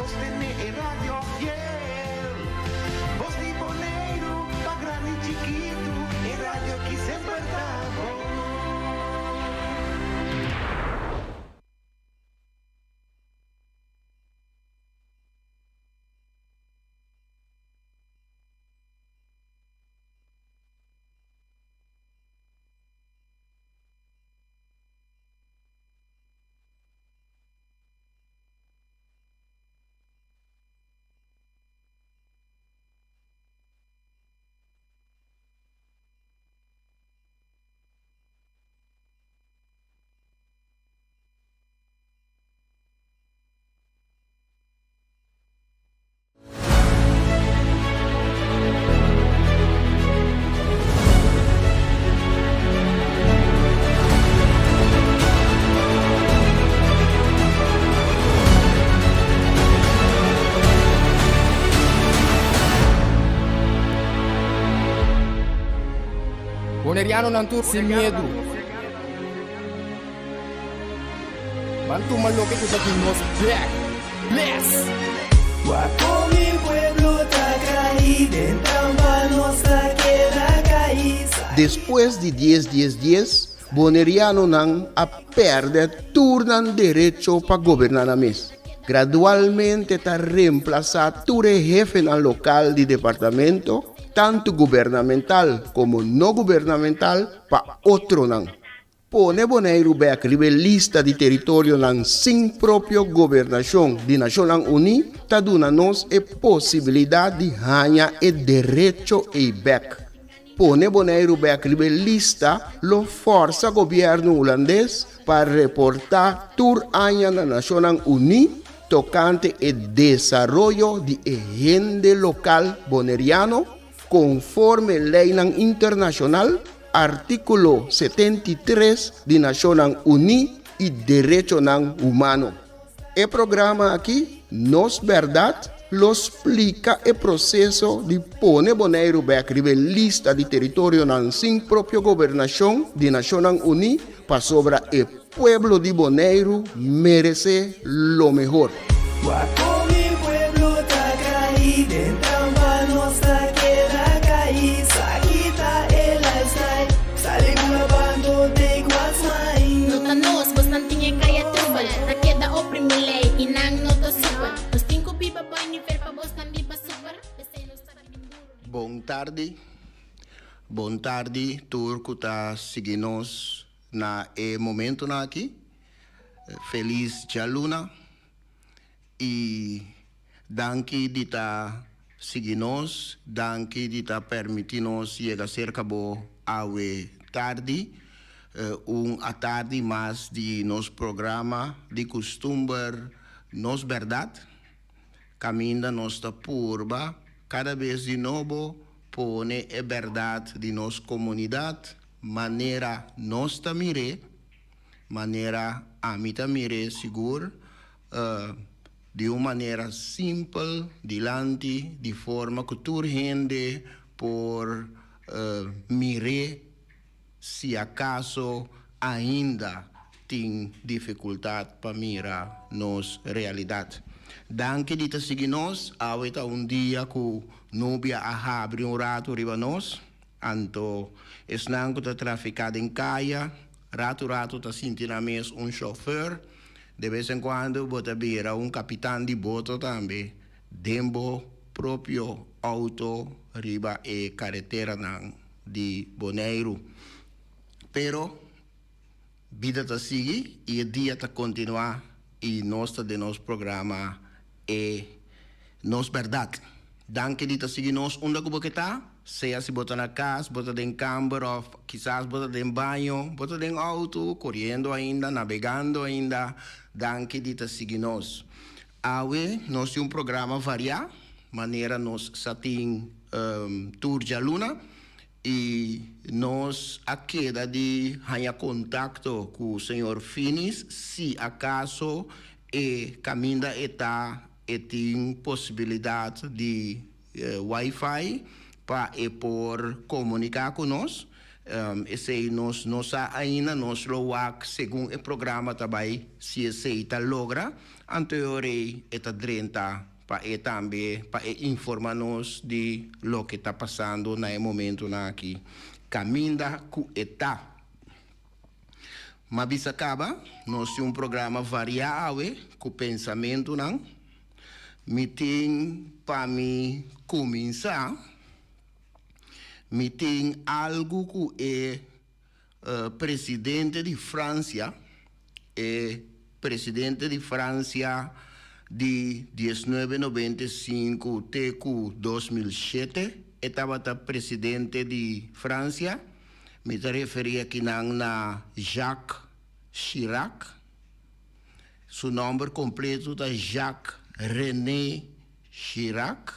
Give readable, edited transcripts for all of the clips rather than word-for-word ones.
Sostené e radio fiel. Bos di Boneiru pa grandi i chikitu, e radio aki semper ta bon. Bonerianonan tur sin miedu. Ban tuma loke ku ta di nos bek. Bless! Wak kon mi pueblo ta kai, den trampa nos ta keda kai. Despues di dies dies dies, Bonerianonan a pèrdè tur nan derecho pa goberná nan mes. Gradualmente ta remplasá tur e hefenan lokal di departamento, tantu gubernamental komo no gubernamental, pa otronan. Pone Boneiru bèk riba e lista di teritorionan sin propio gobernashon di Nashonnan Uní ta duna nos e posibilidat di haña e derecho ei bèk. Pone Boneiru bèk riba e lista lo fòrsa gobièrnu hulandes pa reportá tur aña na Nashonnan Uní tokante e desaroyo di e hende lokal boneriano konforme leinan internashonal. Artíkulo 73 di Nashonnan Uní i Derechonan Humano. E programa aki, Nos Bèrdat, lo splika e proseso di pone Boneiru bèk riba e lista di teritorionan sin propio gobernashon di Nashonnan Uní pasobra e pueblo di Boneiru meresé lo mehor. Wak kon mi pueblo ta kai, den trampa nos ta keda kai, sa kita e lifestyle, sali bula bando take what's mine. No ta nos, bosnan tin e kaya trubel, ta keda oprimi lei i nan no ta super. Nos tin ku biba bai nivel pa bosnan biba super, p'esei nos ta bin duru. Bon tardi, bon tardi tur ku ta sigui nos Na e momentonan aki, felis djaluna y danki di ta sigui nos, danki di ta permiti nos yega cerca bo awe tardi, un atardi mas di nos programa di custumber Nos Berdad, caminda nos ta purba cada bes di nobo pone e berdad di nos comunidad Manera nos ta mir'é, manera ami ta mir'é sigur, di un manera simpel dilanti, di forma ku tur hende por mir'é si akaso ainda tin difikultat pa mira nos realidat. Danki di ta sigui nos, awe ta un dia ku nubia a habri un ratu riba nos. Anto esnan ku ta trafiká den kaya, ratu ratu ta sinti nan mes un shofèr. De bes en kuando bo ta bira un kapitan di boto tambe den bo propio outo riba e kareteranan di Boneiru. Pero bida ta sigui i e dia ta kontinuá i nos ta den nos programa e Nos Bèrdat. Danki di ta sigui nos unda ku bo ke ta, sea si bo ta na kas, bo ta den kamber òf kisas bo ta den baño, bo ta den outo, koriendo ainda, nabegando ainda, danki di ta sigui nos. Awe nos tin un programa variá, manera nos sa tin tur djaluna, i nos a keda di haña kontakto ku señor Finis si akaso e kaminda e ta E tin posibilidat di Wi-Fi pa e por komuniká ku nos. Esei nos no sa ainda, nos lo wak segun e programa ta bai si esei ta logra, anto e ora ei e ta drenta pa e tambe pa e informa nos di loke ta pasando na e momentonan aki kaminda ku e ta. M'a bisa kaba, nos tin un programa variá awe ku pensamentunan. Mi tin pa mi kuminsá. Mi tin algu ku e presidente di Francia, e presidente di Francia di diesnuebe noventa i sinku te ku 2007 e tabata presidente di Francia, mi ta referí akinan na Jacques Chirac, su nòmber kompleto ta Jacques René Chirac.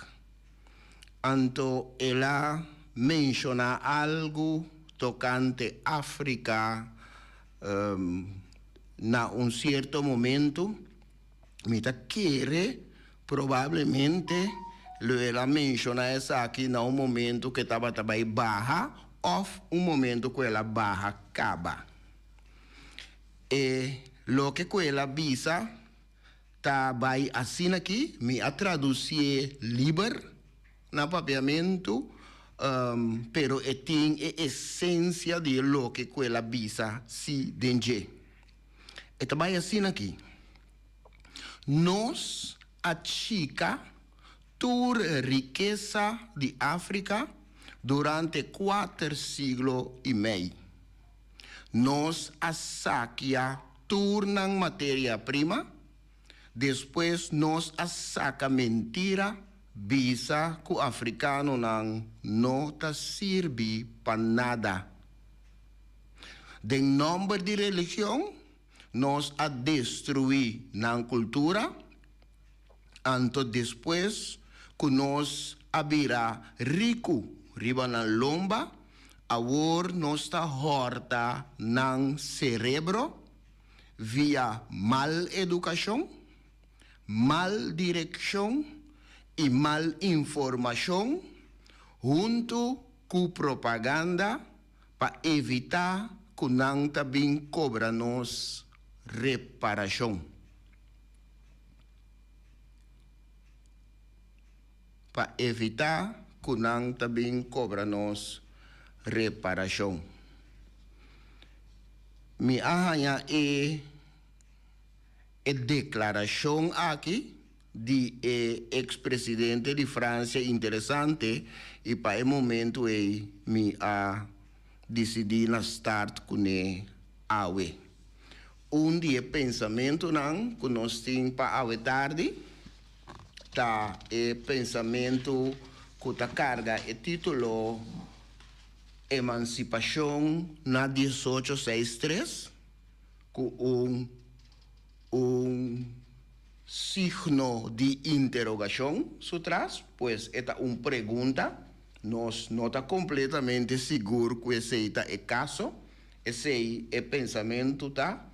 Anto el a menshoná algu tokante Afrika na un sierto momento. Mi ta kere probablemente lo el a menshoná esaki na un momento ku e tabata bai baha òf un momento ku el a baha kaba. E loke ku el a bisa. Ta bai asina aki, mi a traducié liber na papiamentu, pero e tin e esencia di e loke cu el a bisa si den dje. E ta bai asina aki, Nos a chica tur rikesa di Africa durante cuater siglo y mei. Nos a sakia tur nan materia prima, despues nos a saka mentira bisa ku afrikanonan no ta sirbi pa nada. Den nòmber di religion nos a destruí nan kultura, anto despues ku nos a bira riku riba nan lomba, Awor nos ta hòrta nan serebro via mal edukashon, mal direkshon i mal informashon huntu ku propaganda pa evitá ku nan ta bin kobra nos reparashon. Pa evitá ku nan ta bin kobra nos reparashon. Mi a haña e e deklarashon aki di e eks presidente di Fransia interesante i pa e momentu ei mi a disidí na start kuné awe. Un di e pensamentunan ku nos tin pa awe tardi ta e pensamentu ku ta karga e título Emansipashon na diesocho seis tres ku un un signo di interogashon su tras, pues e ta un pregunta. Nos no ta kompletamente sigur ku esei ta e kaso. Esei e pensamentu ta.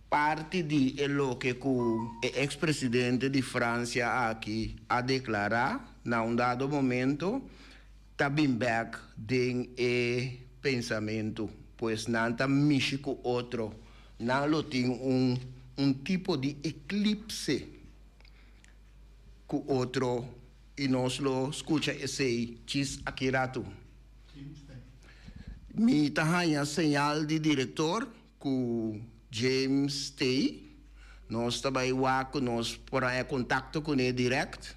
Parti di e loke ku e eks presidente di Fransia aki a deklará na un dado momento ta bin bèk den e pensamentu. Pues nan ta mishi ku otro. Nan lo tin un un tipo di eklipse ku otro i nos lo skucha esei djis aki ratu. Mi ta haña señal di direktor ku James t'ei. Nos ta bai wak ku nos por haña kontakto kuné dirèkt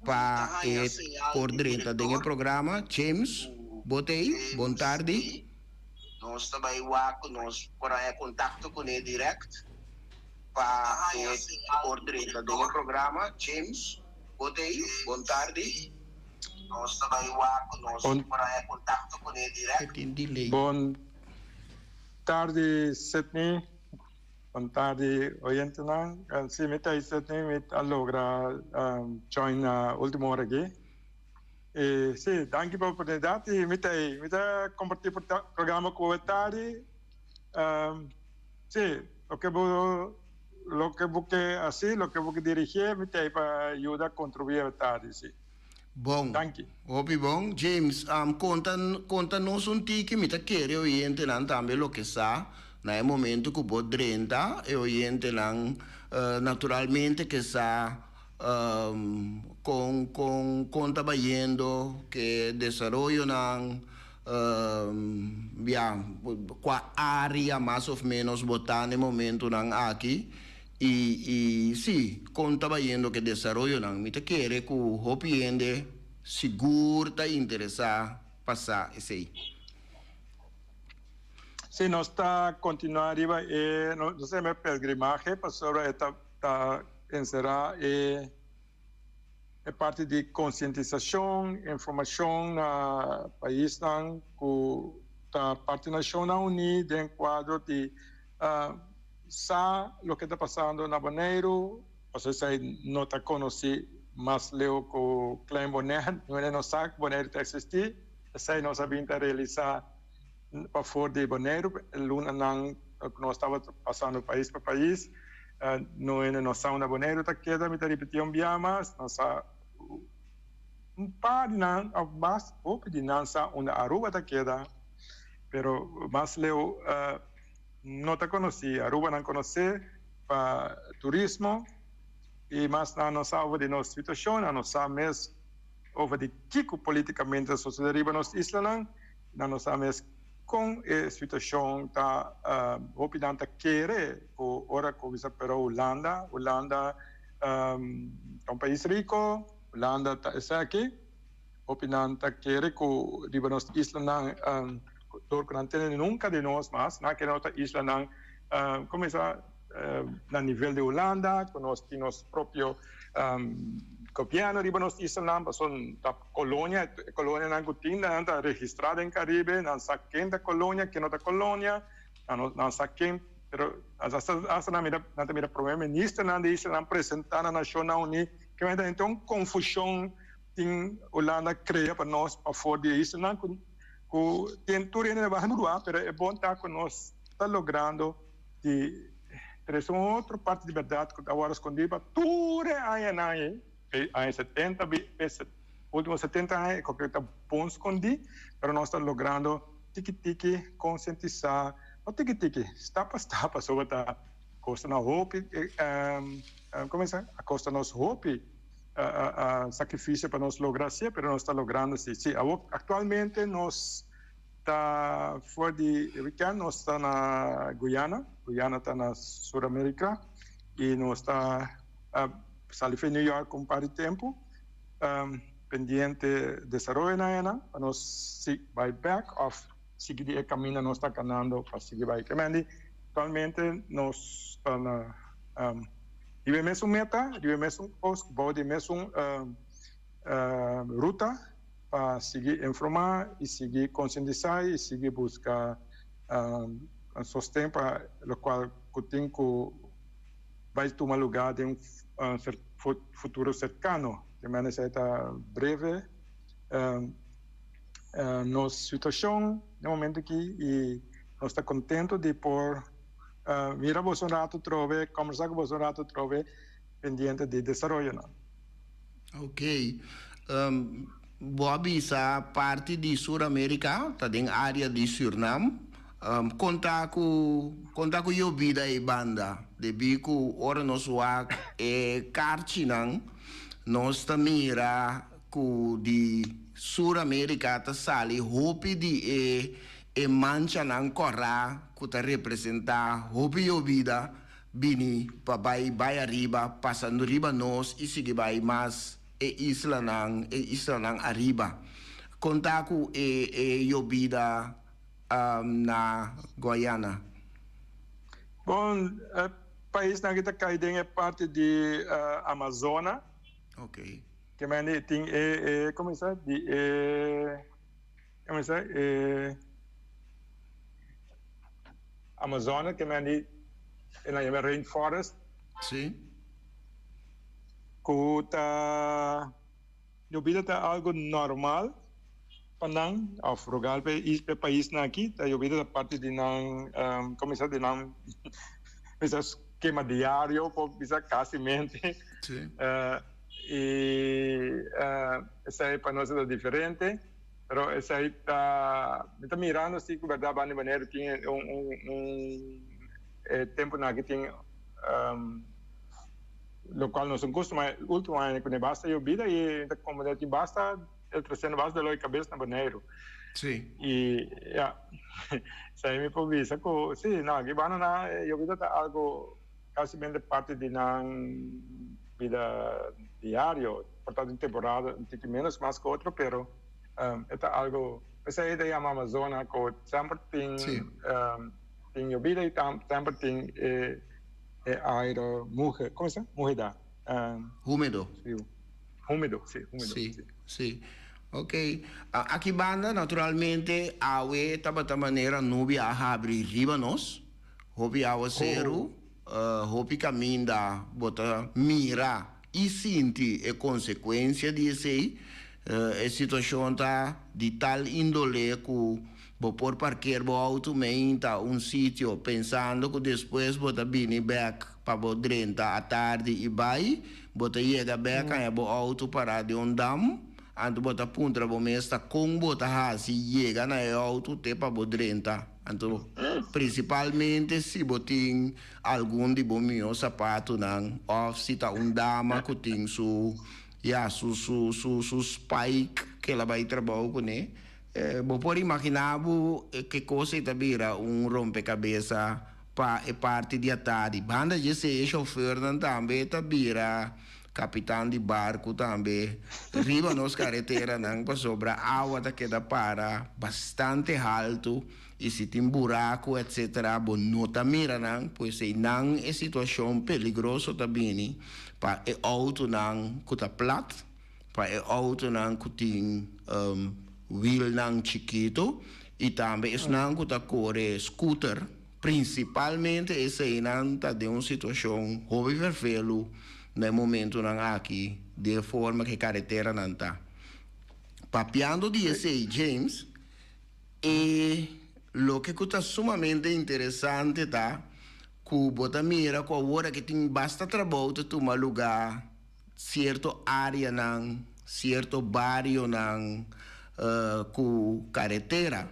pa e por drenta den e programa. James, bo t'ei? Bon tardi. Nos ta bai wak ku nos por haña kontakto kuné dirèkt pa e por drenta den e programa. James, bo t'ei? Bon tardi. Nos ta bai wak ku nos por haña kontakto kuné dirèkt. Bon tardi Sidney, bon tardi oyentenan. Si mi ta Sidney mi a logra join na ultimo ora aki. Y si, danki pa oportunidad y mi ta mi ta comparti programa cu bo tardi. Si, loke bo loke bo ke haci, loke bo ke dirigi mi ta pa yuda contribui tardi si. Bon. Danki. Hopi bon. James, konta konta nos un tiki, mi ta kere oyentenan tambe loke sa na e momento ku bo drenta, e oyentenan naturalmente ke sa kon kon kon ta bayendo ke desaroyonan, ya, kua área mas of ménos bo ta na e momentonan aki. I i sí, kon ta bayendo ku e desaroyonan? Mi ta kere ku hopi hende sigur ta interesá pa sa esei. Sí, nos ta kontinuá riba e, nos ta yama e pelgrimahe pasobra e ta ta enserá e e parti di konsientisashon, informashon na paisnan ku ta parti Nashonnan Uní den kuadro di Sa loke ta pasando na Boneiru, pasobra esei no ta konosí mas leu ku Klein Bonaire. Niun no sa ku Boneiru ta eksistí. Esei nos a bin ta realisá pafor di Boneiru e lunanan ku nos tabata pasando pais pa pais. Niun no sa unda Boneiru ta keda, mi ta ripití un bia mas, nos sa un par di nan òf mas hopi di nan sa unda Aruba ta keda, pero mas leu. No ta konosí. Aruba nan konosé pa turismo i mas nan no sa over di nos situashon, nan no sa mes over di kiko politikamente ta sosodé riba nos islanan, nan no sa mes kon e situashon ta. Hopi nan ta kere ku ora ku bisa pero Hulanda, Hulanda ta un pais riko, Hulanda ta esaki. Hopi nan ta kere ku riba nos islanan dor ku nan tene nunka di nos mas, nan kere nos ta islanan kuminsá na nivel di Hulanda, ku nos tin nos propio gobièrnu riba nos islanan, pasobra ta kolonia, e kolonianan ku tin nan ta registrá den Karibe, nan sa ken ta kolonia, ken no ta kolonia, nan sa ken, pero asta nan mira nan ta mira prome ministernan di islanan presentá na Nashonnan Uní, ke manera ta un konfushon. Tin Hulanda crea pa nos pafor di e islanan cu cu tin tur hende na baha murua, pero e bon ta cu nos ta logrando di trece un otro parti di berdad cu ta awor scondi pa tur e añanan ey, e aña 70 ultimo 70 aña e coke ta bon scondi, pero nos ta logrando tiki tiki concientisa, no tiki tiki, stap pa stap pasobra ta costa nos hopi, como bisa, a costa nos hopi. sacrificio pa nos logra hacié, pero nos ta logrando si. Si, awor actualmente nos ta for di e weekend nos ta na Guyana, Guyana ta na Sur America y nos ta sali for New York un par di tempo pendiente desaroyonan enan pa nos si bay back of sigui di e caminda nos ta canando pa sigui bay. Kemendi actualmente nos ta na. Riba e mesun meta, riba e mesun kos, bou di e mesun ruta pa sigui informá i sigui konsientisá i sigui buska sosten pa lokual ku tin ku bai tuma lugá den un futuro serkano. Te mende esei ta breve nos situashon den momento aki i nos ta kontento di por Mira boso un rato trobe, combersa cu boso un rato trobe pendiente di desaroyonan. Ok. Bo a bisa parti di Sur America ta den area di Surnam. Con ta cu con ta cu yobida ei banda? Debí cu ora nos wak e karchinan nos ta mira cu di Sur America ta sali hopi di e E manchanan kòrá ku ta representá hopi yobida bini pa bai bai ariba, pasando riba nos i sigui bai mas e islanan, e islanan ariba. Kon ta ku e e yobida na Guayana? Bon, e paisnan aki ta kai den e parti di Amazona. Oké. Ke mende tin e e, komo bisa, di e. Comenzá e Amazone ke men di e nan yama rainforest. Sí. Ku ta yobida ta algo normal pa nan of rogal pa e paisnan aki ta yobida ta parti di nan comenzá di nan bisa skema diario por bisa casi mente. Sí. I esei pa nos ta diferente, pero esei ta, mi ta mirando si ku bèrdat banda di Boneiru tin un un e tempunan aki tin lokual nos no kustuma ultimo aña ku ne basta yobida i ta komprende tin basta el trasiendo basta dolor di kabes na Boneiru. Sí. I ya, esei mi por bisa ku si no aki banda nan e yobida ta algu. Casimente parti di nan bida diario, por ta den temporada un tiki menos mas cu otro, pero e ta algo, esey ta yama Amazona cu semper tin tin yobida y semper tin e aire muhe, como se muheda? Humedo. Humedo, si, humedo. Si, si. Ok. Aki banda naturalmente awe tabata manera nubia a habri riba nos. Hopi awaseru, hopi kaminda bo ta mira i sinti e konsekuensia di esei. E situashon ta di tal índole ku bo por parker bo outo meinta un sitio pensando ku despues bo ta bini bèk pa bo drenta atardi i bai. Bo ta yega bèk haña bo outo pará den un dam, anto bo ta puntra bo mes ta kon bo ta hasi yega na e outo te pa bo drenta. Anto, prinsipalmente si bo tin algun di bo mihó sapatunan òf si ta un dama ku tin su, ya, su, su, su, su spike ku el a bai trabou kuné, bo por imaginá bo ke kos ei ta bira un rompekabesa pa e parti di atardi. Banda dje esei e shofèrnan tambe ta bira kapitan di barku tambe riba nos kareteranan pasobra awa ta keda para bastante haltu i si tin buraku etc. Bo no ta mira nan, pues einan e situashon peligroso ta bini pa e outonan ku ta plat, pa e outonan ku tin wielnan chikitu i tambe esnan ku ta kore scooter. Prinsipalmente eseinan ta den un situashon hopi ferfelu na e momentunan aki di e forma ku e kareteranan ta. Papiando di esei, James, e loke ku ta sumamente interesante ta ku bo ta mira ku awor aki tin basta trabou ta tuma lugá sierto áreanan, sierto barionan ku karetera.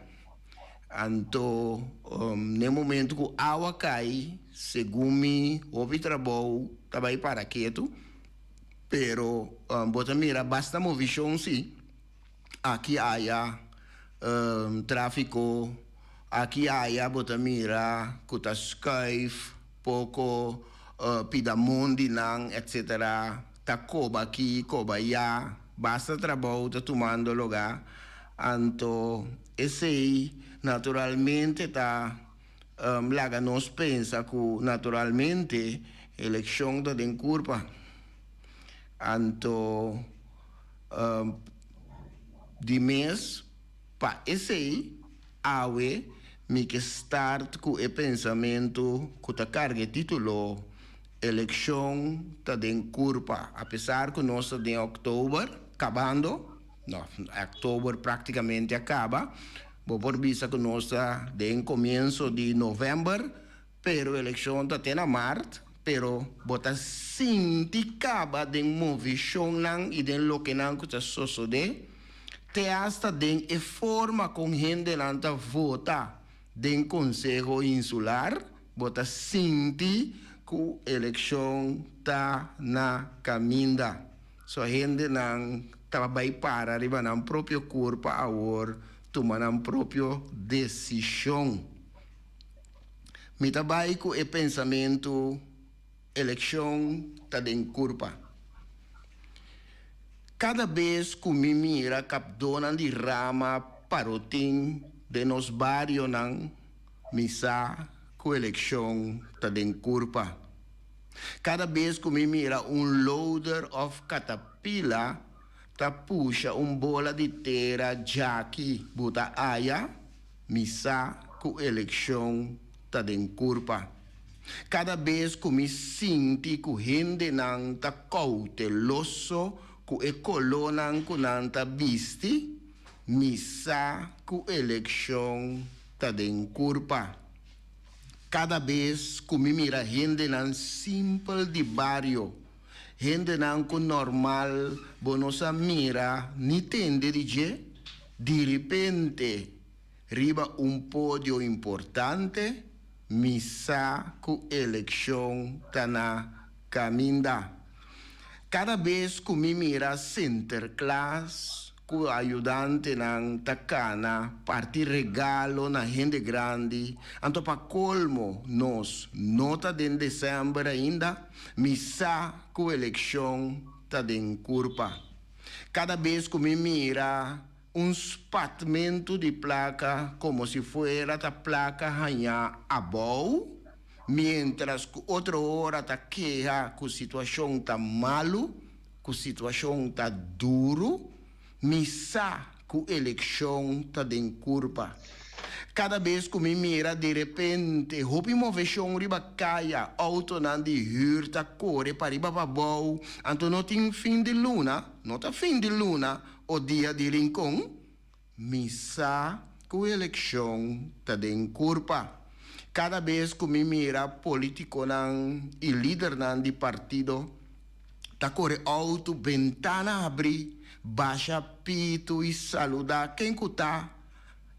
Anto n'e momento ku awa kai, segun mi hopi trabou ta bai para ketu, pero bo ta mira basta movishon si, aki aya trafiko, aki aya bo ta mira ku ta skuif poko pida mondinan etcetera ta koba aki koba aya, basta trabou ta tumando loga. Anto esei naturalmente ta laga nos pensa ku naturalmente elekshon ta den kurpa. Anto di mes pa esei awe mi ke start ku e pensamentu ku ta karga e titulo Elekshon ta den kurpa. Apesar ku nos ta den òktober kabando. No, oktober praktikamente a kaba. Bo por bisa ku nos ta den komienso di novèmber, pero elekshon ta te na mart, pero bo ta sinti kaba den movishonnan i den lokenan ku ta sosodé, te asta den e forma kon hendenan ta vota den Konseho Insular, bo ta sinti ku elekshon ta na kaminda. So hendenan ta bai para riba nan propio kurpa awor tuma nan propio desishon. Mi ta bai ku e pensamentu elekshon ta den kurpa. Kada bes ku mi mira kapdónan di rama parotin den nos barionan mi sa ku elekshon ta den kurpa. Kada bes ku mi mira un loader òf katapila ta pusha un bola di tera djaki buta aya, mi sa ku elekshon ta den kurpa. Kada bes ku mi sinti ku hendenan ta kouteloso ku e kolónan ku nan ta bisti, mi sa ku elekshon ta den kurpa. Kada bes ku mi mira hendenan simpel di bario Hendenan ku normal bo no sa mira ni tende di dje, diripente riba un podio importante, mi sa ku elekshon ta na kaminda. Kada bes ku mi mira Sinterklaas ku ayudantenan ta kana parti regalo na hende grandi, anto pa kolmo nos no ta den desèmber ainda, mi sa ku elekshon ta den kurpa. Kada bes ku mi mira un spatmentu di plaka komo si fuera ta plaka hañá abou, miéntras ku otro ora ta keha ku situashon ta malu, ku situashon ta duru, mi sa ku elekshon ta den kurpa. Kada bes ku mi mira direpente hopi moveshon riba kaya, outonan di hür ta kore pariba pabou, anto no tin fin di luna, no ta fin di luna o dia di Rincon, mi sa ku elekshon ta den kurpa. Kada bes ku mi mira politikonan i lidernan di partido ta kore outo bentana habrí, basha pitu i saludá ken ku ta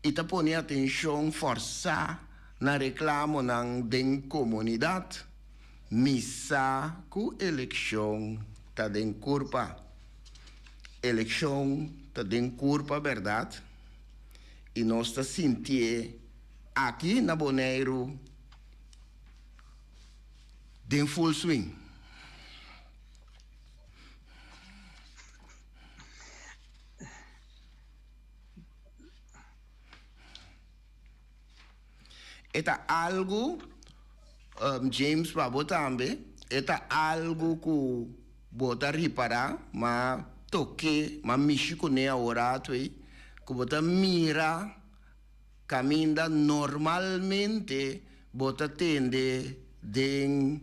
i ta pone atenshon fòrsá na reklamonan den komunidat, mi sa ku elekshon ta den kurpa. Elekshon ta den kurpa bèrdat i nos ta sintié aki na Boneiru den full swing. E ta algu, James pa bo tambe, e ta algu ku bo ta ripará, m'a tok'é, m'a mishi kuné aworato ei, ku bo ta mira kaminda normalmente bo ta tende den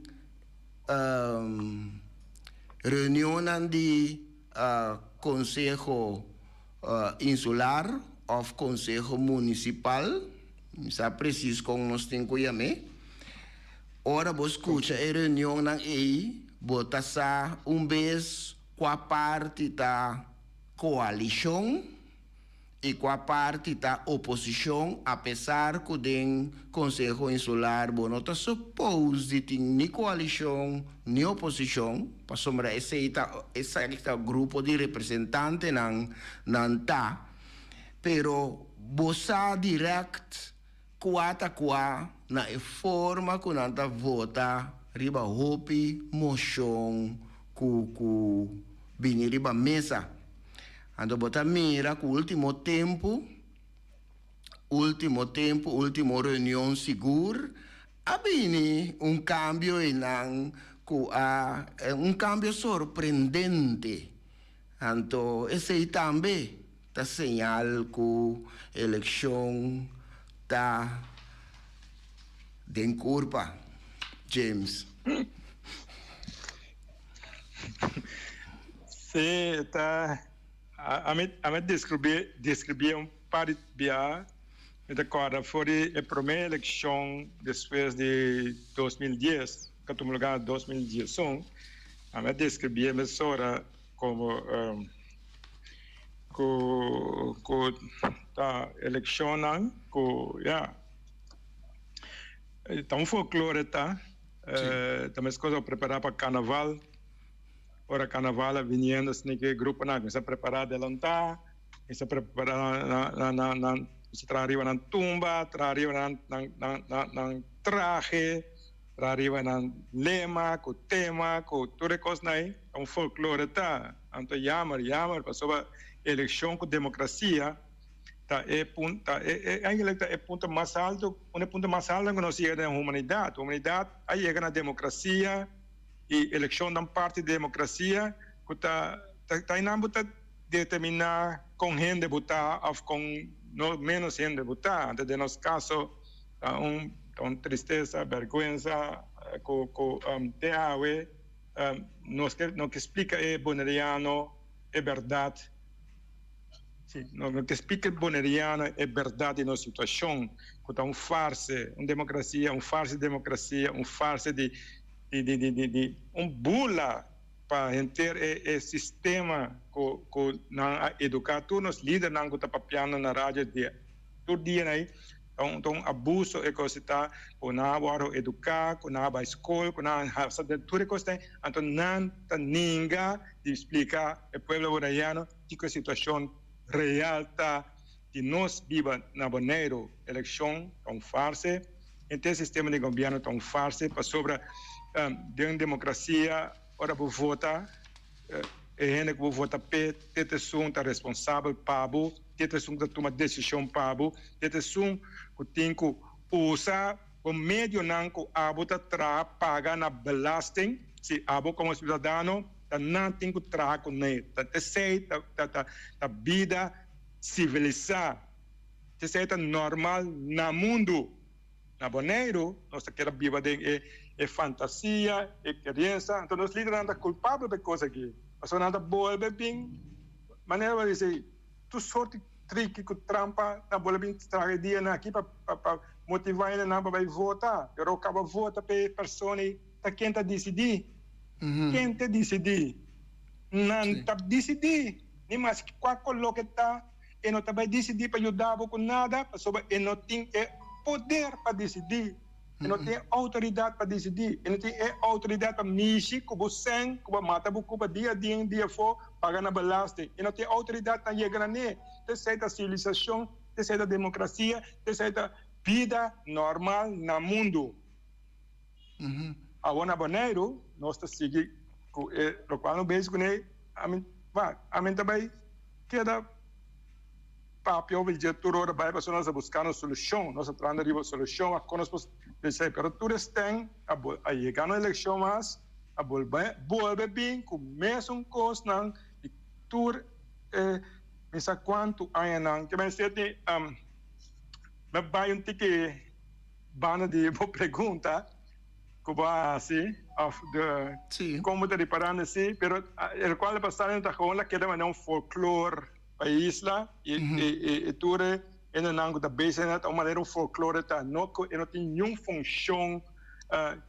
reunionnan di konseho insular òf konseho munisipal, mi sa presis kon nos tin ku yam'é. Ora bo skucha e reunionnan ei, bo ta sa un bes kua parti ta koalishon i kua parti ta oposishon apesar ku den Konseho Insular bo no ta suppose di tin ni koalishon ni oposishon pasobra esei ta esaki ta grupo di representantenan nan ta pero bo sa dirèkt kua ta kua na e forma ku nan ta vota riba hopi moshon ku ku bini riba mesa. Anto bo ta mira ku ultimo tempu, ultimo tempu, ultimo reunion sigur a bini un kambio einan ku a, un kambio sorprendente. Anto esei tambe ta señal ku elekshon ta den kurpa, James. Sí, ta ami a describí describí un par di bia, mi ta corda for di e prome eleccion despues di 2010, cu a tuma lugar na 2011, ami a describí mesora como cu cu ta eleccionnan cu ya ta un folklore ta. Ta meskos a prepará pa karnaval. Ora karnaval a biniendo asina ke gruponan a kuminsá prepará adelantá, kuminsá prepará nan nan kuminsá traha riba nan tumba, traha riba nan nan nan trahe, traha riba nan lema ku tema ku tur e kosnan ei. Ta un folklore ta. Anto yamer yamer pasobra elekshon ku demokrasia. Ta e punto, ta e, e, eigenlijk ta e punto mas alto, un e punto mas alto ku nos yega den humanidat. Humanidat a yega na demokrasia i elekshonnan parti di demokrasia ku ta, ta, ta einan bo ta determiná kon hende bo ta òf kon no ménos hende bo ta. Anto den nos kaso ta un, ta un tristesa, bèrgwensa ku, ku te awe nos ke, no ke splika e boneriano e bèrdat. Si, no no ke splika e boneriano e bèrdat di nos situashon, ku ta un farse, un demokrasia, un farse di demokrasia, un farse di di di di di un bula. pa henter e e sistema ku ku nan a eduká tur nos lidernan ku ta papiando na radio dia tur dia ei ta un ta un abuso e kos ta ku nan a wòrdu eduká ku nan a bai skol ku nan a hasa tur e kos ta anto nan ta ninga di splika e pueblo boneriano kiko e situashon real ta di nos biba na Boneiru elekshon ta un farse henter sistema di gobièrnu ta un farse pasobra den demokrasia ora bo vota e hende ku bo vota p'e te ta esun ta responsabel pa bo te ta esun ku ta tuma desishon pa bo te ta esun ku tin ku usa bo medionan ku abo ta traha paga na belasting si abo komo siudadano ta nan tin ku traha kuné ta esei ta ta ta bida sivilisá. Esei ta normal na mundu. Na Boneiru nos ta keda biba den e e fantasia, e keriensa. Anto nos lidernan ta kulpabel pa e kos aki. Pasobra nan ta bolbe bin, manera bo bisa, tur sorti triki ku trampa nan bolbe bin traha e dianan aki pa pa motivá hendenan pa bai vota. Pero kaba vota pa e persona ei ta ken ta disidí. Ken ta disidí? Nan ta disidí. Ni maske kua koló ke ta, e no ta bai disidí pa yuda bo ku nada, pasobra e no tin e poder pa disidí, e no tin e outoridat pa disidí, e no tin e outoridat pa mishi ku bo sèn ku bo a mata bo kuba dia aden dia afó paga na belasting, e no tin e outoridat pa yega na ne. T'esei ta sivilisashon, t'esei ta demokrasia, t'esei ta bida normal na mundu. Awor na Boneiru nos ta sigui ku e lokual no bezig kuné, ami ami ta bai keda papia over dje tur ora bai pasobra nos ta buskando solushon, nos ta trahando riba solushon a kon nos por esei, pero tur esten a a yega no elekshon mas a bolbe bolbe bin ku mesun kosnan di tur e mi sa kuantu añanan ke mester di mi bai un tiki. Banda di bo pregunta ku bo a hasi òf de kon bo ta riparando si, pero e lokual a pasa ta gewoon la keda manera un folklor pa e isla i e tur e hendenan ku ta bezig ta un manera un folklor ta no ku e no tin niun funshon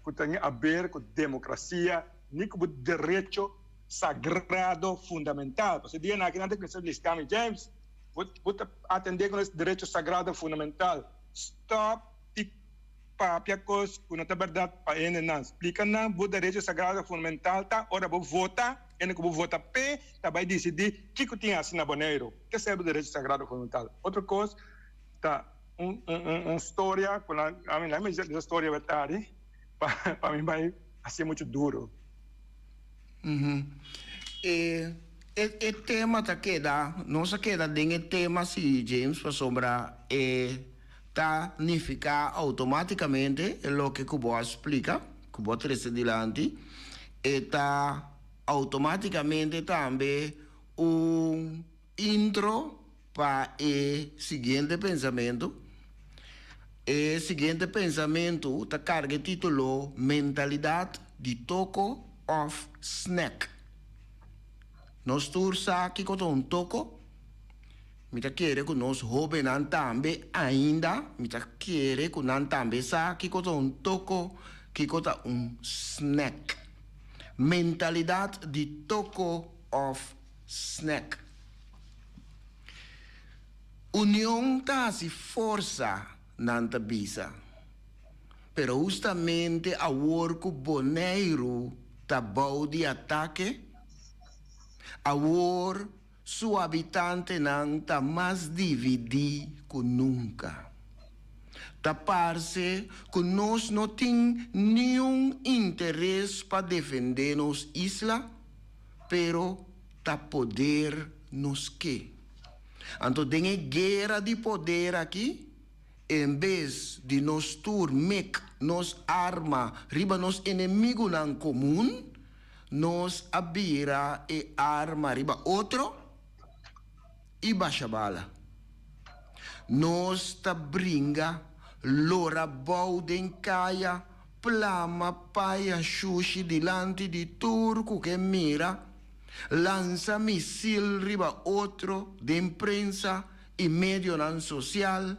ku tin aber ku demokrasia ni ku bo derecho sagrado fundamental. Pasobra e dianan aki nan ta kuminsá lista mi, James bo ta atendé ku nos derecho sagrado fundamental. Stop di papia kos ku no ta bèrdat pa hendenan. Splika nan bo derecho sagrado fundamental ta ora bo vota, hende ku bo vota p'e ta bai disidí kiko tin hasi na Boneiru. Esei bo derecho sagrado fundamental. Otro kos ta un un storia ku nan a mi nan mi bisa storia wetari pa pa mi bai hasié muchu duru. E e tema ta keda, nos a keda den e tema si James pasobra e ta nifiká outomátikamente e loke ku bo a splika, ku bo a trese dilanti, e ta outomátikamente tambe un intro pa e siguiente pensamentu. E siguiente pensamentu ta karga e título Mentalidat di toko òf snèk. Nos tur sa kiko ta un toko. Mi ta kere ku nos hóbennan tambe ainda, mi ta kere ku nan tambe sa kiko ta un toko, kiko ta un snèk. Mentalidat di toko òf Snack. Union ta hasi forsa, nan ta bisa. Pero hustamente awor ku Boneiru ta bou di atake, awor su habitantenan ta mas dividí ku nunka. Ta parse ku nos no tin niun interes pa defendé nos isla, Pero ta poder nos ke. Anto den e guera di poder aki, en bes di nos tur mek nos arma riba nos enemigunan komun, nos a bira e arma riba otro i basha bala. Nos ta bringa, lora bou den kaya, plama paya shushi dilanti di tur ku ke mira, lansa misil riba otro den prensa i medionan sosial,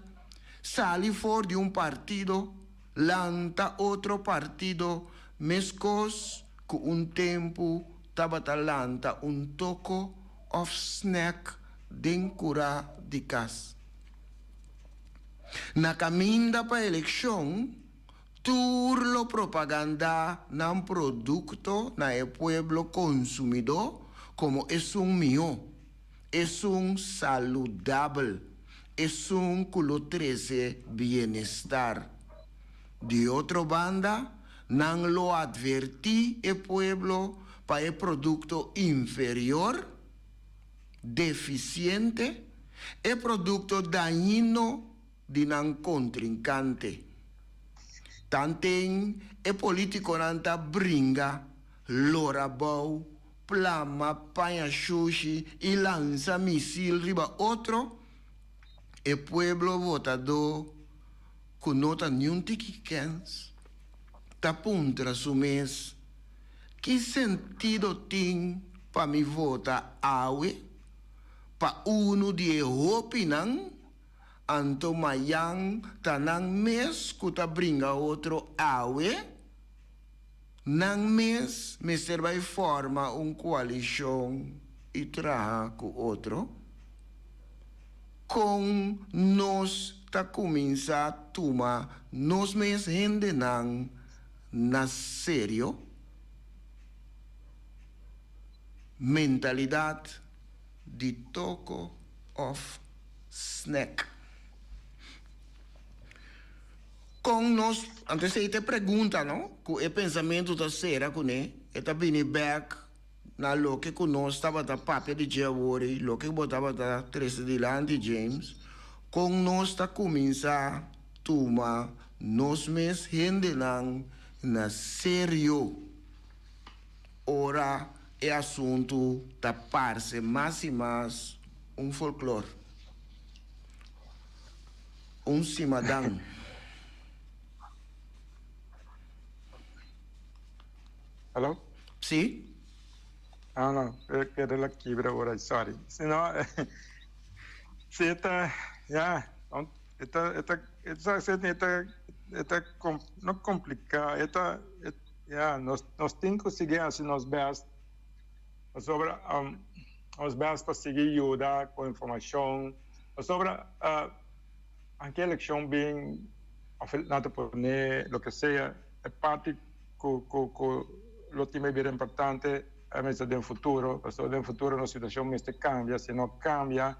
sali for di un partido, lanta otro partido meskos ku un tempu. tabata lanta un toko òf snèk den kurá di kas. Na kaminda pa elekshon, tur lo propagandá nan produkto na e pueblo konsumidó komo esun mihó, esun saludabel, esun ku lo trese bienestar. Di otro banda, nan lo advertí e pueblo pa e produkto inferior, defisiente, e produkto dañino di nan kontrinkante. Tanten e polítikonan ta bringa, lora bou, plama paña shushi i lansa misil riba otro, e pueblo votadó ku no ta niun tiki kens, ta puntra su mes, Ki sentido tin pa mi vota awe pa unu di e hopinan, anto mayan ta nan mes ku ta bringa otro awe? Nan mes mester bai forma un koalishon i traha ku otro? Kon nos ta kuminsá tuma nos mes hendenan na serio? Mentalidat di toko òf snèk. Kon nos, anto esei ta e pregunta, no? Ku e pensamentu ta sera kuné, e ta bini bèk Na loke ku nos tabata papia di dje awor i loke ku bo tabata trese dilanti, James, kon nos ta kuminsá tuma nos mes hendenan na serio ora e asuntu ta parse mas i mas un folklor, un simadan? Hello? Sí. Ah, no, keda la kibra ora, sorry. Si no, si ta, ya, eta, eta, eta, eta, eta, no complica, eta, ya, nos, nos tin ku sigui hasi nos best, pasobra, um, nos best pa sigui yuda ku informashon, pasobra, uh, anke elekshon bin, of nan ta pone, loke sea, e parti ku ku ku lo tin bai bira importante a mester den futuro, pasobra den futuro nos situacion mester cambia, si no cambia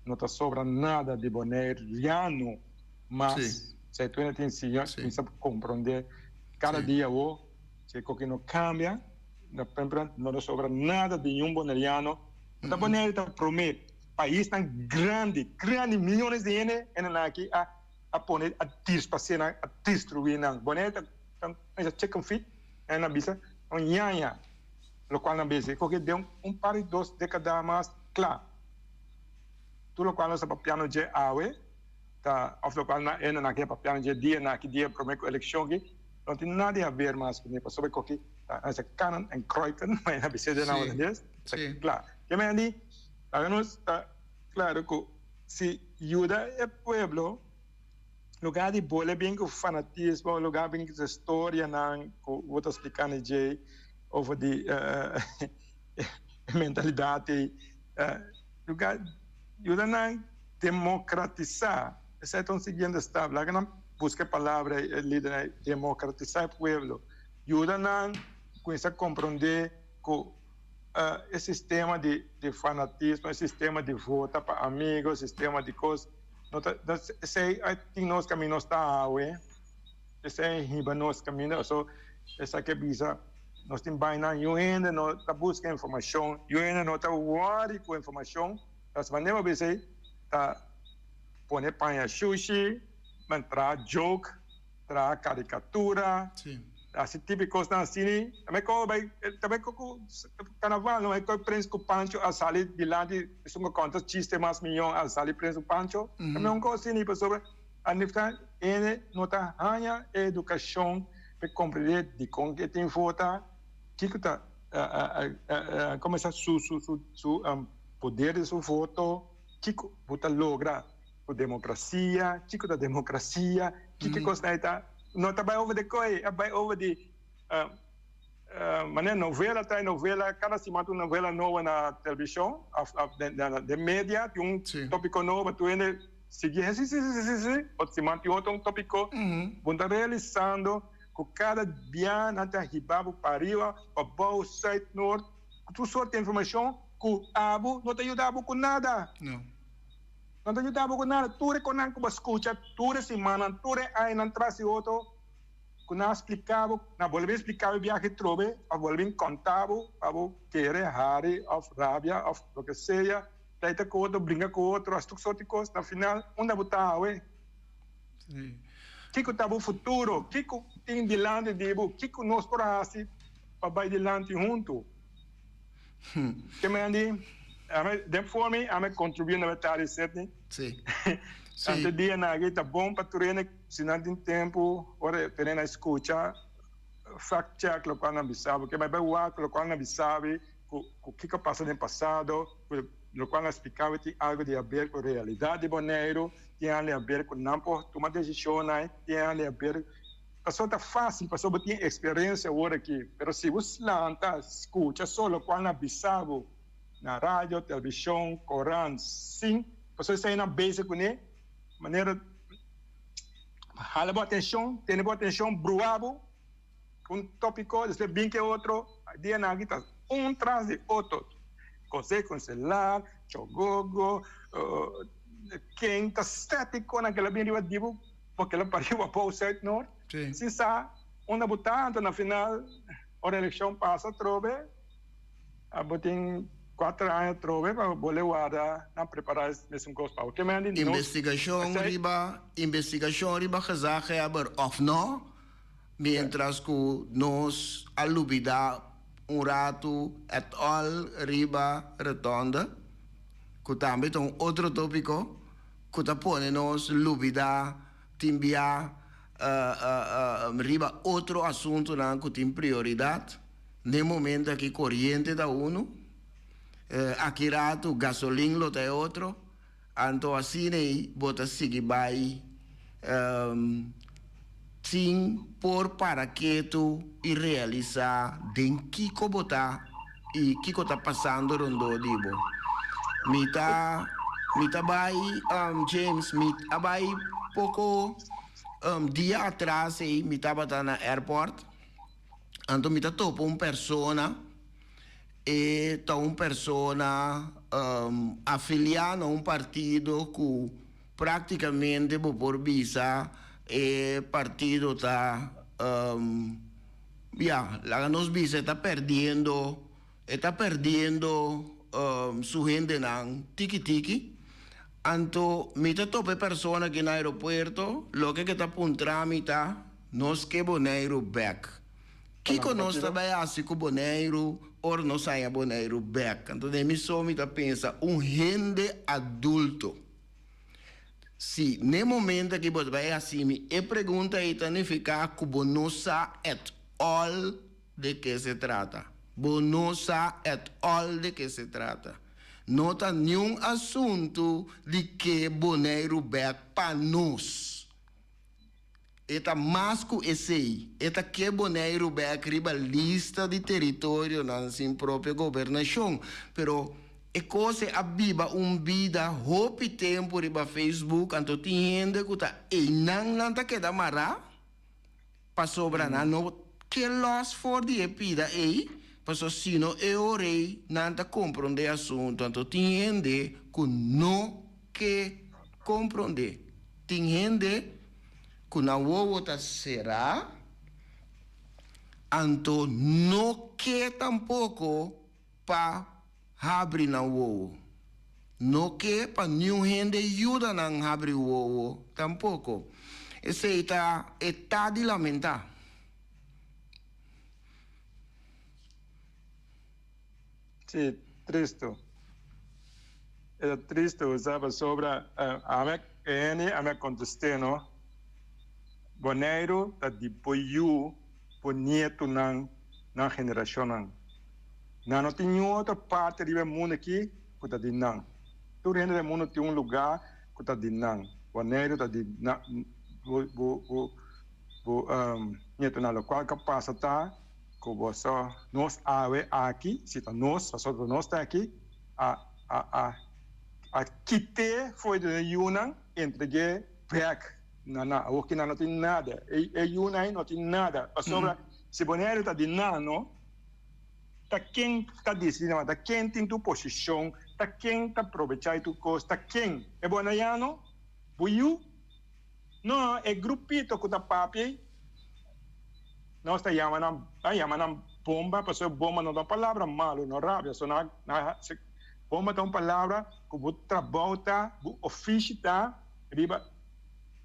no ta sobra nada di Boneriano mas, si tu tin siña cuminsa compronde cada dia awo si koki no cambia no ta sobra nada di niun Boneriano, no ta Boneri ta prome paisnan grandi grandi miyones di hende nan aki a a pone a disparse nan a destrui nan Boneri ta. Nan a chicken feet en nan bisa un ñaña locual nan bisa koke den un par di dos decada mas cla tur locual nos ta papiando dje awe ta of locual nan enda nan ke papiando dje dia nan aki dia prome cu eleccion aki no tin nada di haber mas cune pasobra koke ta nan bisa kanen en kruipen ma nan bisa den holandes ta cla ke men di laga nos ta claro cu si yuda e pueblo. Lugar di bole bin ku fanatismo, lugar bin ku storianan ku bo ta splika na dje over di mentalidat ei. Lugar yuda nan demokratisá, esei ta un siguiente stap, laga nan buska e palabra ei, e lidernan ei, demokratisá e pueblo. Yuda nan kuminsá komprondé ku e sistema di fanatismo, e sistema di vota pa amigo, e sistema di kos. No ta, esei a tin nos kaminda nos ta awe, esei a hiba nos kaminda, so esaki a bisa nos tin bainan, yu hende no ta buska informashon, yu hende no ta wòri ku informashon, tas manera bo bisa ei ta pone paña shushi, traha joke, traha karikatura. Hasi tipo e kosnan asini, tambe ko bai, tambe ko ku karnaval no, e ko Prins ku Pancho a sali dilanti, esun ku konta chiste mas miyon a sali Prins ku Pancho, tambe un kos asini pasobra a nifika hende no ta haña e edukashon pa e komprende dikon ke tin vota, kiko ta komo esa su su su poder di su voto, kiko bo ta logra. Ku demokrasia, kiko ta demokrasia, kiko kosnan ei ta, no ta bai over di koi, a bai over di Manera novela ta e novela, kada siman tin un novela nobo na televishon òf den media tin un tópiko nobo tur hende sigui hesi si si si si otro siman tin otro un tópiko. Bo ta realisando ku kada bia nan ta hiba bo pa ariba, pa bou, sùit, nort ku tur sort di informashon ku abo no ta yuda bo ku nada. No ta yuda bo ku nada. Tur e konan ku bo a skucha tur e simannan, tur e añanan tras di otro. Ku nan a splika bo, nan bolbe bin splika bo e biahe trobe òf bolbe bin kònta bo pa bo kere, hari òf rabia òf loke sea, pleita ku otro, bringa ku otro, hasi tur sort di kos, na final unda bo ta awe? Kiko ta bo futuro? Kiko tin dilanti di bo? Kiko nos por hasi pa bai dilanti huntu? Ke men di, den forma ami a kontribuí na Betari Sydney. Anto dia nan aki ta bon pa tur hende. Si nan tin tempu, ora e tene na skucha, fact check lokual nan bisa bo, ke bai bai wak lokual nan bisa bo ku ku kiko a pasa den pasado, ku lokual nan splika bo tin algu di haber ku realidat di Boneiru, tin algu di haber ku nan por tuma desishonnan, tin algu di haber, pasobra ta fásil pasobra bo tin eksperensia awor aki, pero si bo lanta skucha so lokual nan bisa bo na radio, televishon, korant, sin, pasobra esei nan bezig kuné. Manera hala bo atencion, tene bo atencion, brua bo cu un topico, despues bin cu e otro, dianan aki ta un tras di otro, Conseho Insular, Chogogo, ken ta sceptico nan kila bin riba di bo, bo kila pariba abou Zuid Noord, sin sa unda bo ta, anto na final ora eleccion pasa atrobe. Abo tin cuater aña atrobe pa bo le warda nan prepara es mesun cos pa bo. Ke men di nos Investigacion esey. riba investigacion riba gezaghebber of no, mientras cu nos a lubida un rato et al riba rotonde, cu tambe ta un otro topico cu ta pone nos lubida tin bia riba otro asuntonan cu tin prioridad. N'e momento aki coriente ta uno, aki rato gasolin lo ta e otro, anto asina ei bo ta sigui bai sin por para ketu y realisa den kico bo ta y kico ta pasando rondó di bo. Mi ta mi ta bai James, mi a bai poco dia atras ei mi tabata na airport. Anto mi ta topa un persona, e ta un persona afiliá na un partido ku práktikamente bo por bisa e partido ta, ya, laga nos bisa e ta perdiendo, e ta perdiendo su hendenan tiki tiki. Anto mi ta topa e persona aki na aeropuerto, loke ke ta puntra mi ta, Nos ke Boneiru bek. Kiko nos ta bai hasi ku Boneiru ora nos haña Boneiru bek? Anto den mi so mi ta pensa, un hende adulto, si n'e momento aki bo ta bai hasi mi e pregunta ei ta nifiká ku bo no sa at all de ke se trata. Bo no sa at all de ke se trata. No ta niun asuntu di ke Boneiru bek pa nos. E ta mas ku esei, e ta ke Boneiru bèk riba lista di teritorionan sin propio gobernashon. Pero e kos e a biba un bida hopi tempu riba Facebook, anto tin hende ku ta einan nan ta keda mará pasobra nan no ke lòs for di e pida ei, pasobra si no e ora ei nan ta komprondé asuntu. Anto tin hende ku no ke komprondé. Tin hende ku nan wowo ta será, anto no ke tampoko pa habri nan wowo. No ke pa niun hende yuda nan habri wowo tampoko. Esei ta e ta di lamentá. Sí, tristu. E ta tristu, sa, pasobra ami e hende ami a kontest'é no, Boneiru ta di bo yu, bo nietunan, nan generashonnan. Nan no tin niun otro parti riba e mundu aki ku ta di nan. Tur hende den mundu tin un lugá ku ta di nan. Boneiru ta di nan, bo, bo, bo, bo nietunan. Lokual ku a pasa ta. Ku boso nos awe aki, si ta nos, pasobra ta nos ta aki, a a a a kit'é for di e yunan, entreg'é bèk na nan. Awor ki nan no tin nada. E e yunan ei no tin nada, pasobra si Boneiru ta di nan no, ta ken ta disidí nan, ta ken tin tur posishon, ta ken ta probechá tur kos, ta ken? E boneiano? Bo yu? No, e grupito ku ta papia ei, nos ta yama nan, ta yama nan bomba, pasobra bomba no ta un palabra malu, no rabia, so nan nan hasi, bomba ta un palabra ku bo trabou ta, bo ofishi ta riba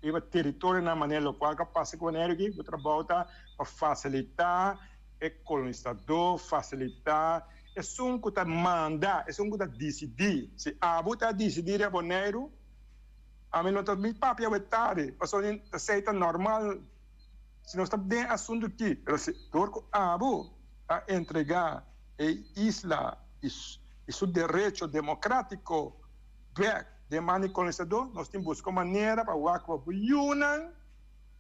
riba teritorionan manera lokual ku a pasa ku Boneiru aki, bo trabou ta pa fasilitá e kolonisadó, fasilitá esun ku ta manda, esun ku ta disidí. Si abo ta disidí riba Boneiru, Ami no ta mi papia awe tardi, pasobra mi ta sei ta normal si nos ta den asuntu aki, pero si dor ku abo a entrega e isla i su derecho demokratiko bek den man di kolonisadó, nos tin buska un manera pa wak ku bo yunan,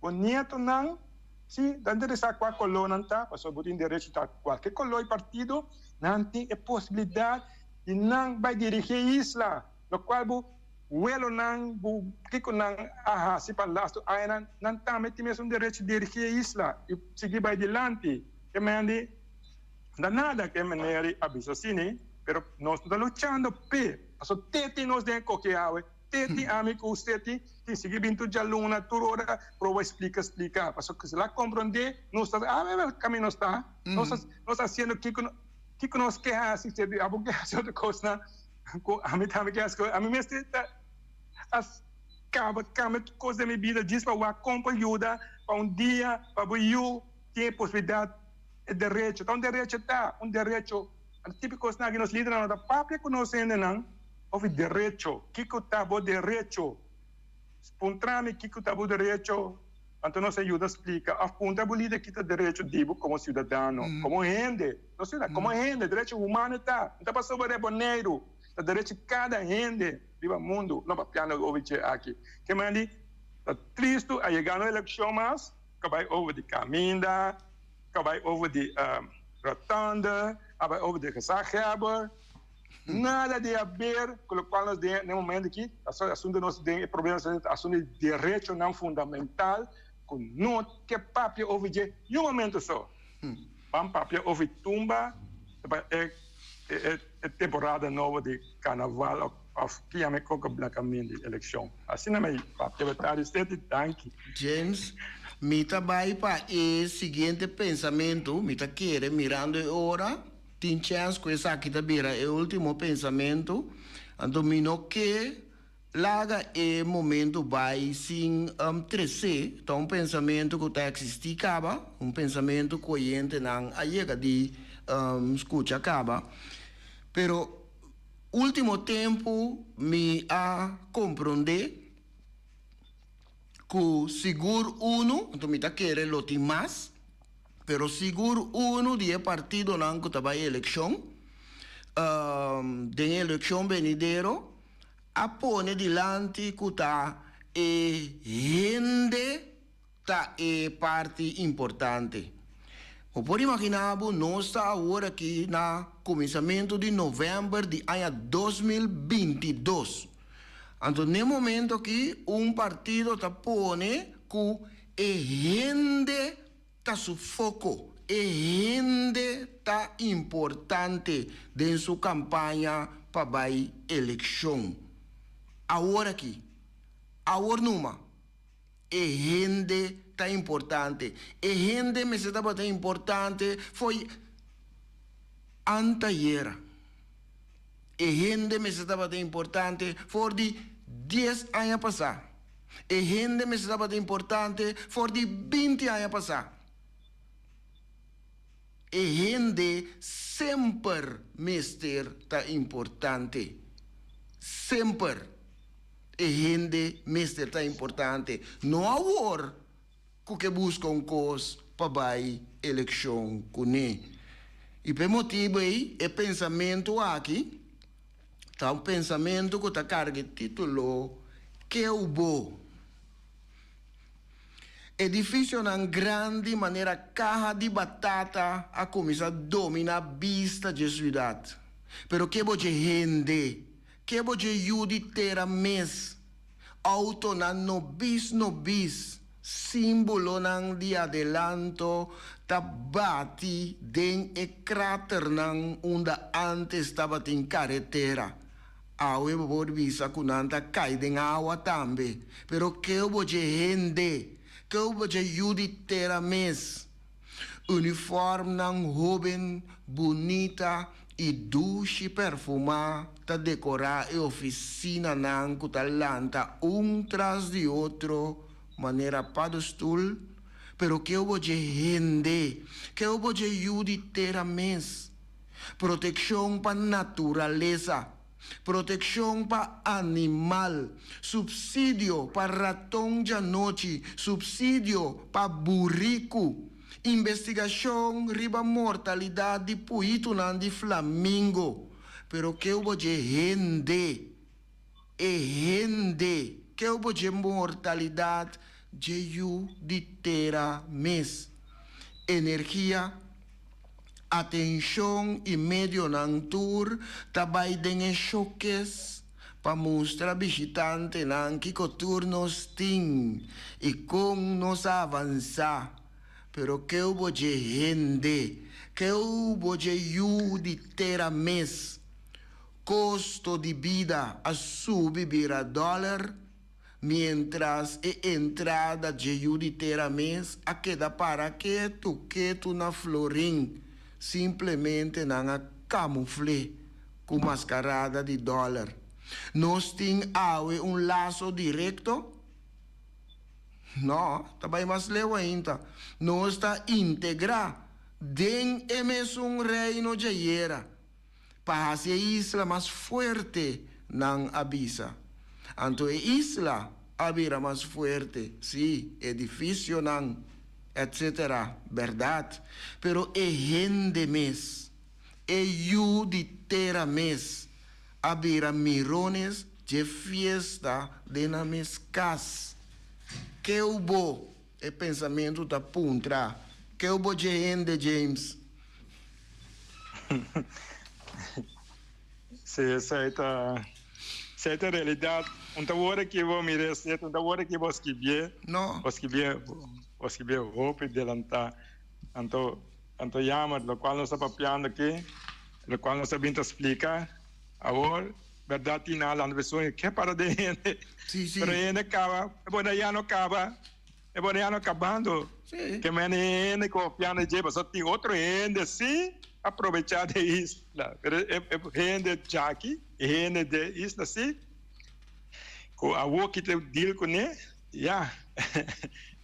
bo nietonan, si ta interesá kua koló nan ta, pasobra bo tin derecho ta kualke koló i partido, nan tin e posibilidat di nan bai dirigí e isla. Lokual bo welonan, bo kiko nan a hasi pa lastu añanan, nan tambe tin mesun derecho di dirigí e isla i sigui bai dilanti. Ke mende no ta nada ke meneer a bisa asina, pero nos no ta luchando p'e. Pasobra te tin nos den e koki awe, te tin ami ku usted tin, tin sigui bin tur djaluna, tur ora proba splika, splika. Pasobra si la komprondé, nos ta a ber kaminda nos ta, nos ta hasiendo kiko kiko nos ke hasi, abo ke hasi otro kosnan. Ku ami tambe ke hasi ami mester ta a kaba kambia tur kos den mi bida djis pa wak kon por yuda pa un dia pa bo yu tin e posibilidat e derecho ta un derecho ta un derecho tipo kosnan aki nos lidernan no ta papia ku nos hendenan of e derecho kiko ta bo derecho puntra mi kiko ta bo derecho anto nos a yuda splika of puntra bo lider ki ta derecho di bo komo siudadano komo hende. No sina, komo hende, derecho humano ta. No ta pasobra riba Boneiru, ta derecho di kada hende riba mundu. No papiando over dje aki. Ke manera di ta tristu a yega no elekshon mas, ka bai over di kaminda, ka bai over di rotonde, a bai over di gezaghebber. Nada di haber ku lokual nos den e momento aki, asuntu nos den e problema ta asuntu di derechonan fundamental ku no ke papia over dje niun momento so. Ban papia over tumba pa e temporada nobo di carnaval of ki yama e coca blakamin di eleccion. Asina mi papia betari seti danki. James, Mi ta bai pa e siguiente pensamentu, mi ta kere mirando e ora, tin chèns ku esaki ta bira e ultimo pensamentu, anto mi no ke Laga e momento bai sin tresé, ta un pensamentu ku ta eksistí kaba, un pensamentu ku oyentenan a yega di skucha kaba. Pero último tempu mi a komprondé ku sigur unu, anto mi ta kere lo tin mas, pero sigur unu di e partidonan ku ta bai elekshon, den e elekshon benidero, a pone dilanti ku ta e hende ta e parti importante. Bo por imaginá bo nos ta awor aki na kuminsamentu di novèmber di aña 2022. Anto n'e momento aki un partido ta pone ku e hende ta su foko, e hende ta importante den su kampaña pa bai elekshon. Awor aki, awor numa, e hende ta importante. E hende mester tabata importante fo'i antayera. E hende mester tabata importante for di dies aña pasá. E hende mester tabata importante for di binti aña pasá. E hende semper mester ta importante. Semper e hende mester ta importante. No awor ku ke buska un kos pa bai elekshon kuné. I pa e motibu ei e pensamentu aki ta un pensamentu ku ta karga e título Keu Bo. Edificionan grandi manera caha di batata a cuminsa domina bista dje ciudad. Pero ke bo dje hende? Ke bo dje yu di tera mes? Autonan nobis nobis, simbolonan di adelanto ta bati den e kraternan unda antes tabatin karetera. Awe bo por bisa ku nan ta kai den awa tambe, pero keu bo dje hende, keu bo dje yu di tera mes. Uniformnan hoben, bunita i dushi perfumá ta dekorá e ofisinanan ku ta lanta un tras di otro manera padestul, pero keu bo dje hende, keu bo dje yu di tera mes. Protekshon pa naturalesa, protekshon pa animal, supsidio pa raton djanochi, supsidio pa buriku, investigashon riba mortalidat di puitunan di flamingo. Pero keu bo dje hende, e hende, keu bo dje mortalidat dje yu di tera mes. Energia. Atenshon i medionan tur ta bai den e showcase pa mustra bishitantenan kiko tur nos tin i kon nos a avansá. Pero keu bo dje hende, keu bo dje yu di tera mes. Kosto di bida a subi bira dòler. Miéntras e entrada dje yu di tera mes a keda para ketu ketu na florin, simplemente nan a kamufl'é ku maskarada di dòler. Nos tin awe un laso direkto? No, ta bai mas leu ainda. Nos ta integrá den e mesun Reino djayera. Pa hasi e isla mas fuerte, nan a bisa. Anto e isla a bira mas fuerte, sí, edificionan, etcetera, berdad. Pero e hende mes, e yu di tera mes, a bira mirones dje fiesta den nan mes cas. Keu bo? E pensamentu ta puntra, Keu bo dje hende, James? Sí, esei ta, esei ta realidat. Un ta worde ki bo mira esei, un ta worde ki bo skibié. No. Bo skibié, bo skibié hopi delantá. Anto, anto jammer, lokual nos ta papiando aki, lokual nos ta bin ta splika awor, bèrdat tin nan a lanta besun, ke para den hende? Sí, sí. Pero hende kaba, e bo na ya no kaba. E Boneiano kabando. Sí. Ke mene hende kofiando dje pasobra tin otro hende sí a probechá de isla. Pero e hende djaki, e hende de isla sí, ku awor ki ta deal kuné, ya,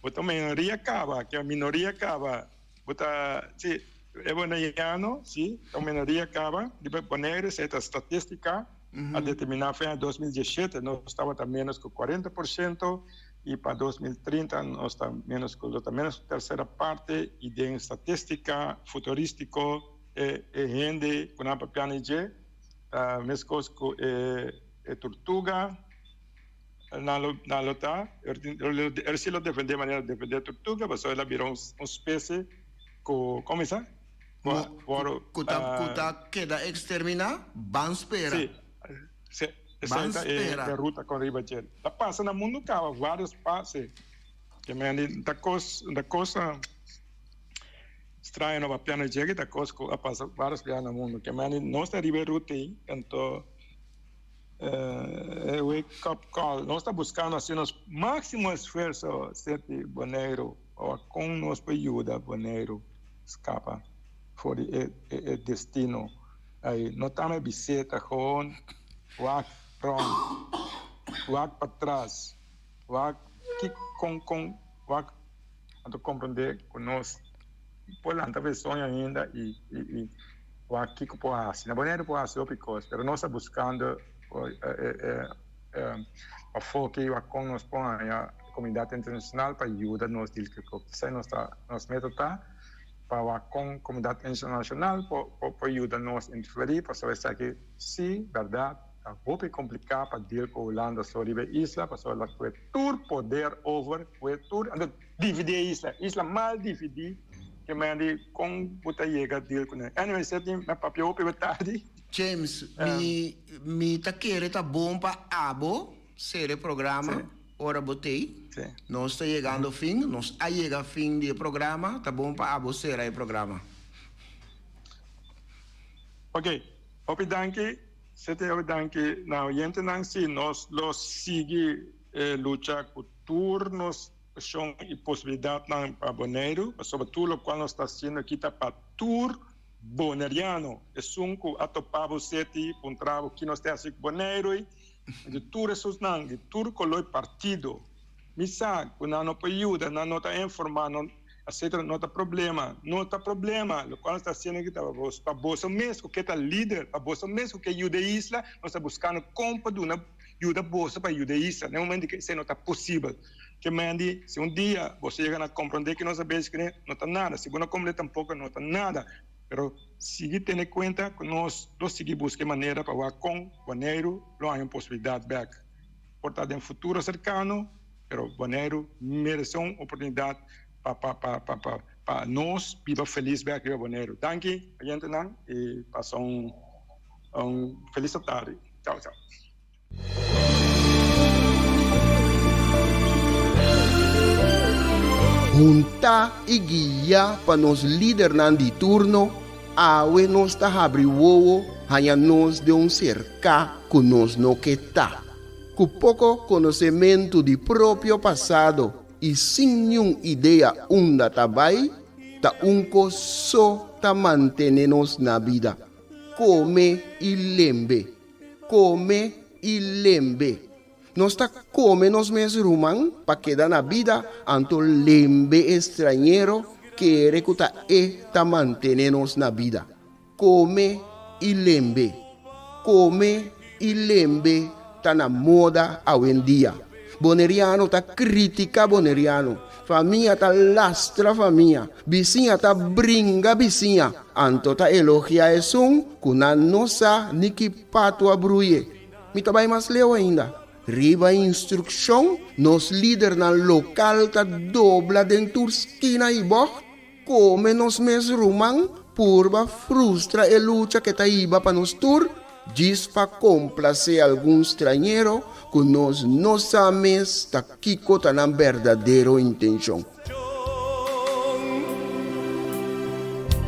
bo ta minoria kaba, ke minoria kaba. Bo ta, sí, e Boneiano sí ta un minoria kaba. Riba Bonaire esei ta statistica a determiná fe na 2017 nos tabata ménos ku 40%. y pa 2030 nos ta menos cu lo ta menos cu tercera parte y den statistica futuristico e e hende cu nan papia ni dje ta mescos cu e e tortuga nan lo nan lo ta er si lo defende manera defende tortuga pasobra el a bira un un specie cu como bisa cu ta cu ta keda extermina ban spera. Si si. Esei ta e ruta kon riba dje. Ta pasa na mundu kaba varios pase. Ke men ta kos ta kosa straño no papia no dje ta kos ku a pasa varios bia na mundu. Ke men nos ta riba e ruta ei anto e wake up call. Nos ta buskando hasi nos máksimo esfuerso senti Boneiru o kon nos por yuda Boneiru skapa for di e destino. Ay, no ta me biseta gewoon wak rond, wak patras, wak ki con con wak anto comprende cu nos por lanta besoño ainda y y y wak kico por haci. Na Boneiru por haci hopi cos, pero nos ta buscando pafo ki wak con nos por haña comunidad internacional pa yuda nos deal cu e cos. Esey nos ta nos meta ta. Pa wak kon komunidat internashonal por yuda nos interferí pasobra esaki sí bèrdat. Ta hopi kompliká pa deal ku Hulanda so riba e isla pasobra el a kue tur poder over, kue tur, anto dividí e isla. Isla mal dividí ke men di kon bo ta yega deal kuné. Anyway, Sidney, mi a papia hopi bo tardi. James, mi mi ta kere ta bon pa abo sera e programa ora bo tei. Nos ta yegando fin, nos a yega fin di e programa, ta bon pa abo sera e programa. Ok, hopi danki. Sete hopi danki na oyentenan. Si nos lo sigui e lucha ku tur nos opshon i posibilidatnan pa Boneiru, pasobra tur lokual nos ta hasiendo aki ta pa tur boneriano. Esun ku a topa bo seti puntra bo ki nos ta hasi ku Boneiru i di tur esusnan di tur koló i partido. Mi sa ku nan no por yuda, nan no ta informá, no etcetera, no ta problema, no ta problema. Lokual nos ta hasiendo aki ta pa boso, pa boso mes ku ke ta lider, pa boso mes ku ke yuda e isla, nos ta buskando kon pa duna yuda boso pa yuda e isla. Na e momento ku esei no ta posibel, ke men di si un dia boso yega na komprondé ke nos a bezig kuné, no ta nada. Si bo no komprondé tampoko no ta nada. Pero sigui tene kuenta ku nos lo sigui buska e manera pa wak kon Boneiru lo haña un posibilidat bèk. Por ta den futuro serkano, pero Boneiru meresé un oportunidat pa pa pa pa pa pa nos biba felis bèk riba Boneiru. Danki oyentenan i pasa un un felis atardi. Chao chao. Huntá i guiá pa nos lidernan di turno, awe nos ta habri wowo haña nos den un serká ku nos no ke ta. Ku poko konosementu di propio pasado i sin niun idea unda ta bai, ta un kos so ta mantené nos na bida, kome i lembe. Kome i lembe. Nos ta kome nos mes ruman pa keda na bida, anto lembe e strañero kere ku ta e ta mantené nos na bida. Kome i lembe. Kome i lembe ta na moda awendia. Boneriano ta kritika boneriano, famia ta lastra famia, bisiña ta bringa bisiña, anto ta elogia esun ku nan no sa ni ki patu a bruye. Mi ta bai mas leu ainda. Riba instrukshon, nos lidernan lokal ta dobla den tur skina i bògt, Kome nos mes ruman purba frustra e lucha ke ta hiba pa nos tur, djis pa komplasé algun strañero ku nos no sa mes ta kiko ta nan berdadero intenshon.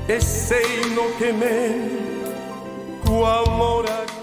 Esei no ke men ku amor a.